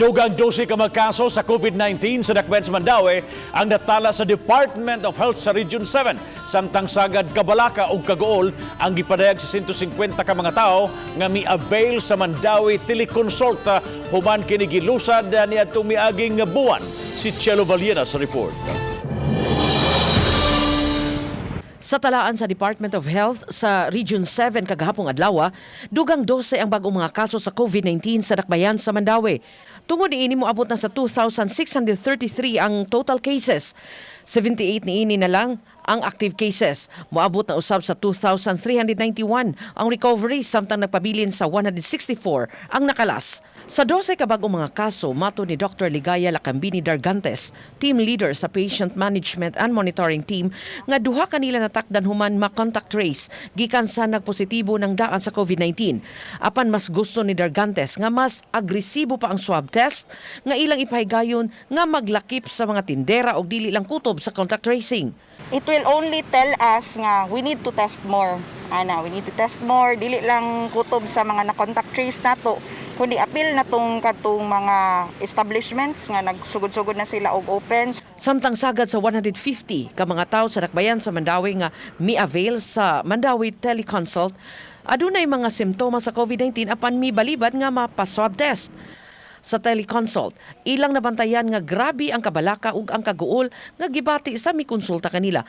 Dugang 12 ka mga kaso sa COVID-19 sa Dakbayan sa Mandaue ang natala sa Department of Health sa Region 7. Samtang sagad kabalaka ug kaguol ang gipadayag sa 150 ka mga tawo nga mi-avail sa Mandaue Teleconsult human kini gilusad niadtong miaging buwan. Si Chelo Valiena sa report. Sa talaan sa Department of Health sa Region 7 kagahapong adlaw, dugang 12 ang bagong mga kaso sa COVID-19 sa Dakbayan sa Mandaue. Tungod niini, moabot na sa 2,633 ang total cases. 78 niini na lang ang active cases. Moabot na usab sa 2,391 ang recovery samtang nagpabilin sa 164 ang nakalas. Sa 12 ka bag-ong mga kaso, mato ni Dr. Ligaya Lacambini Dargantes, team leader sa Patient Management and Monitoring Team, nga duha kanila natakdan human ma-contact trace gikan sa nagpositibo ng daan sa COVID-19. Apan mas gusto ni Dargantes nga mas agresibo pa ang swab test nga ilang ipahigayon nga maglakip sa mga tindera og dili lang kutob sa contact tracing. It will only tell us nga we need to test more. Ana, we need to test more, dili lang kutob sa mga na-contact trace nato, kundi apil na tong katong mga establishments nga nagsugod-sugod na sila og open. Samtang sagad sa 150 ka mga tawo sa Dakbayan sa Mandaue nga mi-avail sa Mandaue Teleconsult, adunay mga simptomas sa COVID-19 apan mibalibad nga mapa-swab test. Sa teleconsult, ilang nabantayan nga grabe ang kabalaka ug ang kaguol nga gibati sa mikonsulta kanila.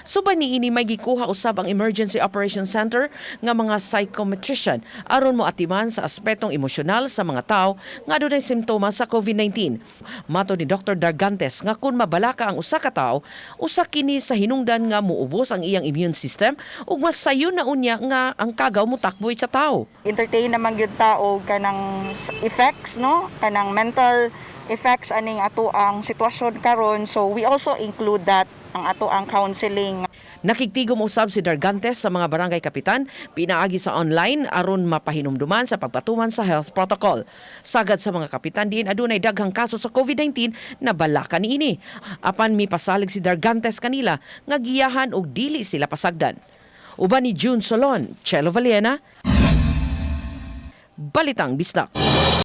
Suba niini, may gikuha usab ang Emergency Operations Center nga mga psychometrician aron mo atiman sa aspetong emosyonal sa mga tao nga adunay simptomas sa COVID-19. Mato ni Dr. Dargantes nga kung mabalaka ang usa ka tawo, usa kini sa hinungdan nga muubos ang iyang immune system ug mas sayon na unya nga ang kagaw motakboy sa tawo. Entertain naman gyud ta og kanang effects, no, kanang mental effects aning ato ang sitwasyon karon, so we also include that ang ato ang counseling. Nakigtigom usab si Dargantes sa mga barangay kapitan pinaagi sa online aron mapahinumduman sa pagpatuman sa health protocol. Sagad sa mga kapitan diin adunay daghang kaso sa COVID-19 na balaka niini. Apan mipasalig si Dargantes kanila nga giyahan og dili sila pasagdan. Uban ni June Solon, Chelo Valiena, Balitang Bisdak.